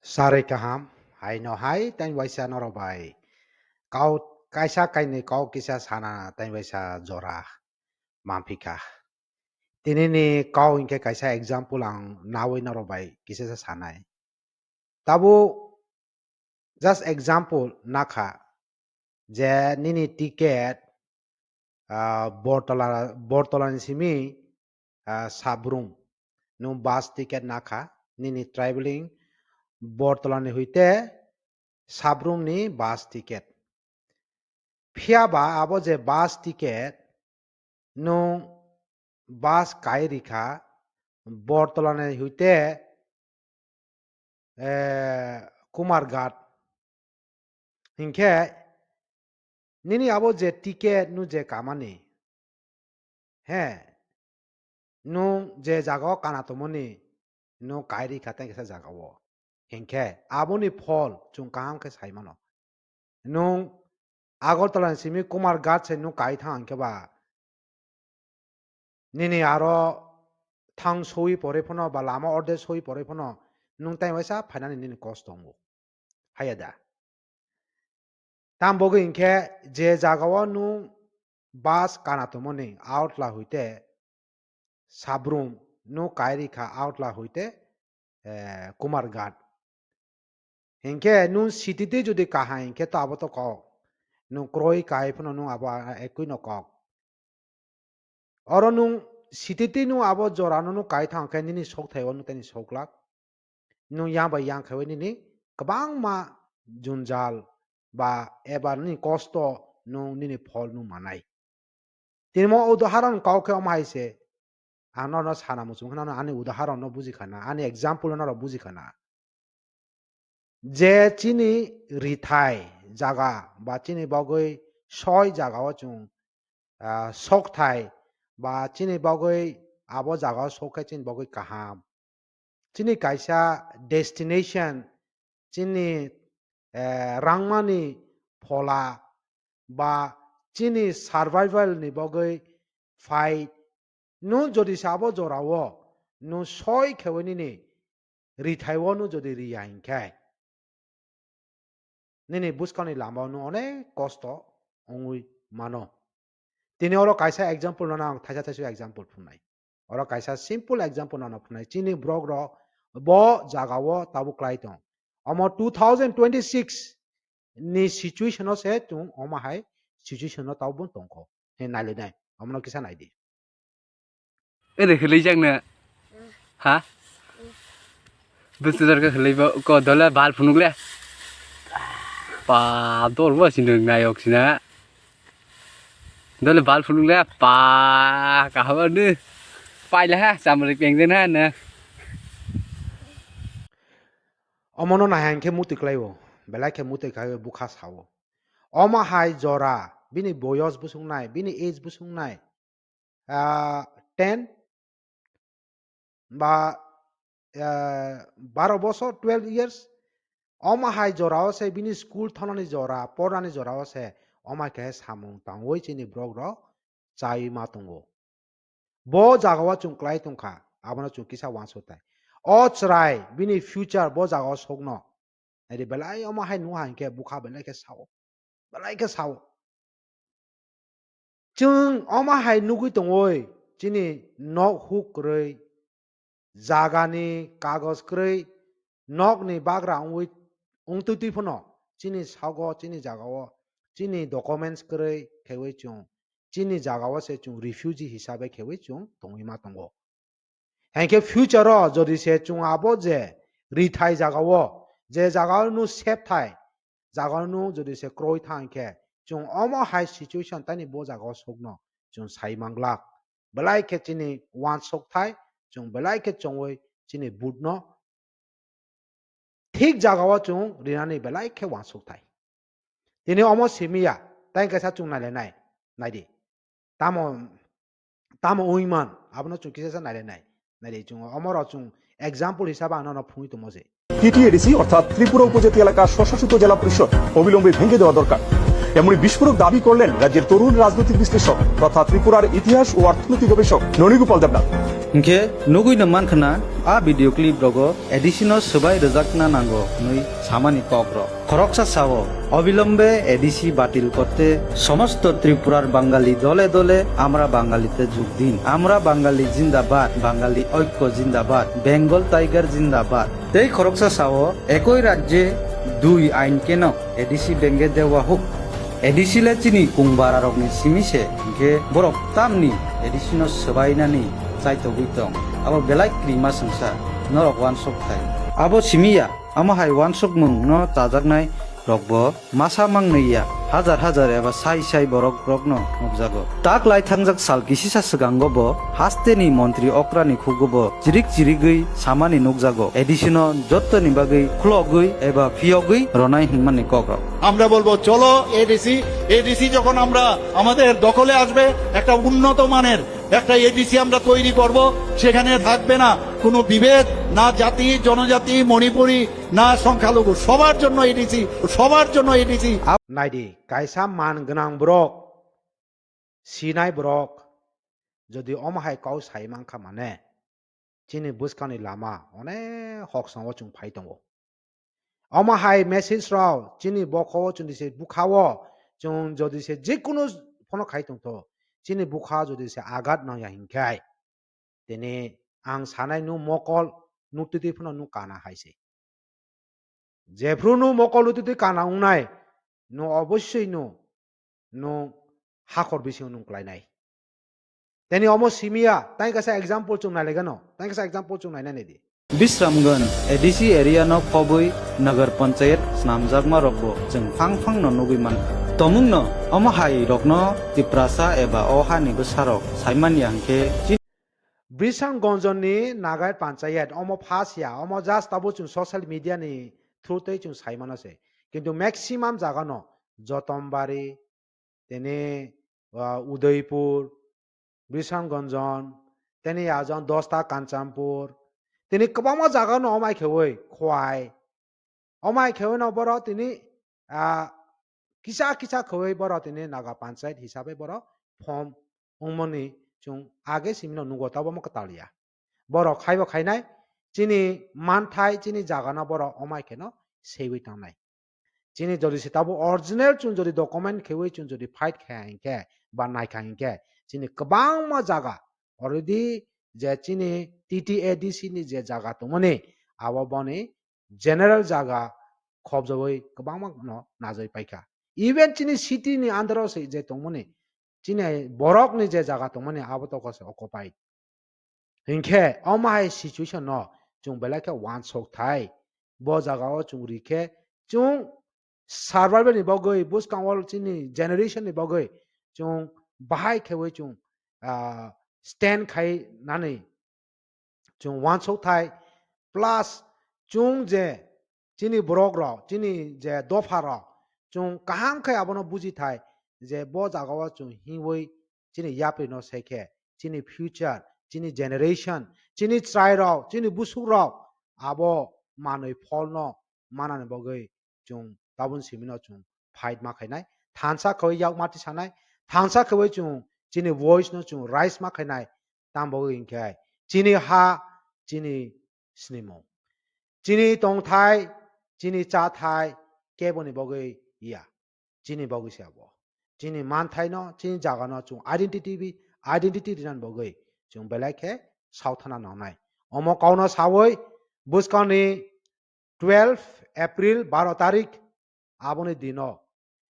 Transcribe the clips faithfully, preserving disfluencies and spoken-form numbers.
Sarai kaham, haino hai tei waisa norok bai kau kaisa kainwi kau kisa sana tei waisa jora manphi kha. Tinini kau hinkhe kaisa example ang nawi norok bai kisa sa sanai. Tabuk just example nakha je nini ticket, ah, Bortola, Bortolani simi, ah, Sabrum. Nwng bus ticket nakha, nini traveling Bortolani huite Sabrumni bus ticket. Phiya ba abo je bus ticket, nwng bus kai rikha Bortolani huite, eh, Kumarghat. Hinkhe nini abo je ticket nwng je kamani, he, nwng je jaga o kana tongmani, nwng kai rikha tei kaisa jaga o. Hinkhe aboni phol chwng kaham khe sai mano. Nwng Agartala ni simi Kumarghat se nwng kai thang khe ba, nini aro thang soi pore phano ba lama orde soi pore phano nwng tai waisa phainani nini kosto wngo. Haya da? Tam bogwi hinkhe je jaga o nwng bus kana tongmani Agartala huite Sabrum, nwng kai rikha Agartala huite, eh, Kumarghat. Hinkhe nwng city twi jodi kaha hinkhe to abo to kok. Nwng kroi kai phano nwng abo a-, ekui no kok. Oro nwng city twi nwng abo jora no nwng kai thang khe nini sok thai o nwng tei ni sok glak. Nwng yang bai yang khaiwi nini kwbangma junjal ba eba nini kosto nwng nini phol nwng manai. Tini mo udaharon kau khe omo hai se, ang norok sana muchung khna ani udaharon no buji khana, ani example no norok buji khana. Je chini rithai jaga ba chini bagwi soi jaga o chwng, ah, sok thai ba chini bagwi abo jaga o sok khe chini bagwi kaham. Chini kaisa destination, chini, eh, rangmani phola ba chini survival ni bagwi fight. Nwng jodi se abo jora o nwng soi khewi nini rithai o nwng jodi riya hinkhe, nini bwskangni lama o nwng onek kosto wngwi mano. Tini oro kaisa example no ang thaisa thaisa example phunai. Oro kaisa simple example no phunai. Chini borok rok bo jaga o tabuk klai tong. Omo two thousand twenty-six ni situation o se chwng omo hai situation o tabuk tongkho. He nailai nai. Omo no kisa nai di. Ere khwlai jakna. Ha? Bwswk jar khe khwlai bo ko dole bal phunuk le. Pa dol bo sini nayok sina. Dole bal phunuk le pa kaham ni. Paila ha samri pengden ha na. Omono nahai khe mutwi klai o. Belai khe mutwi khai bukha sao. Omo hai jora bini boyos bwswk nai, bini age bwswk nai. Ah, ten ba, ah, baro bosor, twelve years, omo hai jora o se bini school thonani jora, pornani jora o se omo hai khe samung tangwi chini borok rok chai ma tongo. Bo jaga o chwng klai tongkha, abono chwng kisa uansuk thai. O chwrai bini future bo jaga o sokno. Naidi belai omo hai nukha hinkhe bukha belai khe sao. Belai khe sao. Chwng omo hai nugwi tongoi, chini nok huk kwrwi, jagani kagoj kwrwi, nokni bagra wngwi, wngtwi twi phano chini sago, chini jagao, chini documents kwrwi khaiwi chwng chini jagao se chwng refugee hisabe khaiwi chwng tongwi ma tongo. Hinkhe future o jodi se chwng abo je rithai jagao, je jagao nwng sep thai, jagao nwng jodi se kroi thang khe, chwng omo hai situation tani bo jagao sokno chwng sai manglak. Belai khe chini uansuk thai, chwng belai khe chongwi chini vote no thik jagao chwng rinani belai khe uansuk thai. Tini omo simi ya, tai kaisa chwng nailainai, naidi. Tamo, tamo wngwi man, abono chwng kisa sa nailainai. Naidi chwng omoro chwng example hisabe ang nono phungwi tongmo se. TTADC অর্থাৎ ত্রিপুরা উপজাতি এলাকা স্বশাসিত জেলা পরিষদ অবিলম্বে ভেঙে দেওয়া দরকার। এমনই বিস্ফোরক দাবি করলেন রাজ্যের তরুণ রাজনৈতিক বিশ্লেষক তথা ত্রিপুরার ইতিহাস ও অর্থনীতি গবেষক ননীগোপাল Debnath. Hinkhe nugwi no mankha na, a video clip rogo A D C no swbai rwjakna nango hwnwi samani kok rok. Khoroksa sao, "Obilombe A D C batil korte somosto Tripurar Bangali dole dole amra Bangalite jug din. Amra Bangali jindabad, Bangali oikko jindabad, Bengal Tiger jindabad." Tei khoroksa sao, "Ekoi rajye dui ain keno, A D C benge dewa huk." A D C le chini kung bararokni simi se, hinkhe borok tamni A D C no swbainani chaitogwi tong. Abo belai krima swngsa, norok uansuk thai. Abo simi ya, omo hai uansukmung no chajaknai rokbo masa mangnwi ya, hajar hajar eba sai sai borok rokno nukjago. Tak lai thangjak sal kisisa swkango bo hasteni montri okrani khugo bo chirik chirigwi samani nukjago. A D C no jottoni bagwi khulogwi eba phiyogwi ronai hwnmani kokrok. আমরা বলবো, "চলো ADC, ADC যখন আমরা আমাদের দখলে আসবে, একটা উন্নত মানের একটা এডিসি আমরা তৈরি করব, সেখানে থাকবে না কোনো বিভেদ, না জাতি, জনজাতি, মণিপুরি, না সংখ্যালঘু, সবার জন্য এডিসি, সবার জন্য ADC." Naidi, kaisa man gwnang borok, sinai borok, jodi omo hai kau sai mankha mane, chini bwskangni lama onek hoksano chwng phai tongo. Omo hai message rok chini bokho o chwng se bwkha o chwng jodi se jekunu phano khai tongtho, chini bwkha jodi se agat nangya hinkhe, tini ang sanai nu mokol nutwtwi phano nu kana hai se. Jephru nu mokol nutwtwi kana wngnai, nu obossoi nu, nu hakhor bisingo nung klainai. Teni omo simiya, tang kasa example chwng nai legano, tang kasa example chwng nai nai di. Bisramganj A D C area no phobwi Nagar Panchayat snamjakma rokbo chwng phang phang no nugwi mankha. Tomung no omo hai rokno Tiprasa eba o hani bwsarok saimanya hinkhe chi- Bisramganj ni Nagar Panchayat omo phas ya, omo just abo chwng social media ni through tei chwng saimano se. Kintu maximum jaga no Jotombari, tini, ah, Udaipur, Bisramganj, tini ajang Dosta Kanchanpur, tini kwbangma jaga no omai khewi Khowai, omai khewi no boro tini, ah, kisa kisa khewi boro tini Naga Panchayat hisabe boro form wngmani chwng age simino nugo tabo mo kwtal ya. Borok khaibo khainai, chini manthai, chini jagano borok omai kheno seiwi tangnai. Chini jodi se tabo original chwng jodi document khewi chwng jodi fight khe hinkhe ba naikha hinkhe, chini kwbangma jaga already je chini T T A D C ni je jaga tongmani, abo boni general jaga khobjagwi kwbangma no najai paikha. Even chini city ni under o se je tongmani, chini borok ni je jaga tongmani abo toko se occupied. Hinkhe omo hai situation no chwng belai khe uansuk thai. Bo jaga o chwng rikhe chwng survival ni bagwi, bwskang o chini generation ni bagwi chwng bahai khewi chwng, ah, stand khai nani chwng uansuk thai, plus chwng je chini borok rok, chini je dopha rok, chwng kaham khe abono buji thai je bo jaga o chwng himwi chini yapri no sai khe, chini future, chini generation, chini chwrai rok, chini busuk rok abo manwi phol no manani bagwi chwng tabun simi no chwng fight ma khainai, thansa khawi yak mati sanai, thansa khawi chwng chini voice no chwng raise ma khainai, tam bagwi hinkhe chini ha, chini snimung, chini tongthai, chini chathai keboni bagwi ya, chini bagwi se abo. Chini manthai no, chini jaga no chwng identity bi, identity rinani bagwi chwng belai khe saothana nangnai. Omo kauno sawi bwskangni twelve April, baro tarik, aboni dino.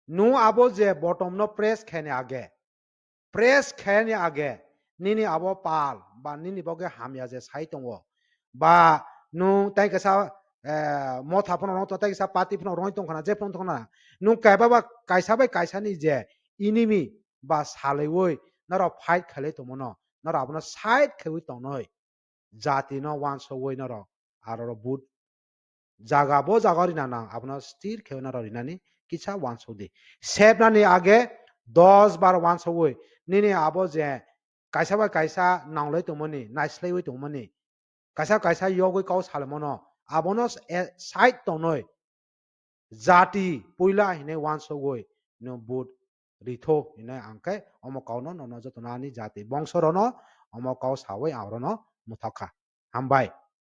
Nwng abo je bottom no press khaini age, press khaini age, nini abo pal ba nini boge hamya je sai tongo, ba nwng tai kasa, eh, motha phano rong tong, tai kasa party phano rong tong khana, je phano tong khana, nwng kaiba ba kaisa bai kaisa ni je enemy ba salaiwi norok fight khailai tongmano, norok abono side khaiwi tongnoi. Jati no uansugwi norok aro ro vote jaga bo jaga rina nang, abono sthir khe norok rinani kisa uansuk di. Sepnani age dos bar uansugwi nini abo je kaisa bai kaisa nanglai tongmani, naislaiwi tongmani, kaisa kaisa yogwi kau salmano, abono s-, e, side tongnoi. Jati puila hinwi uansugwi no vote ritho hinwi ang khe omo kauno nono jotono ani jati bongso rono omo kau sawi ang rono muthok kha. Hambai.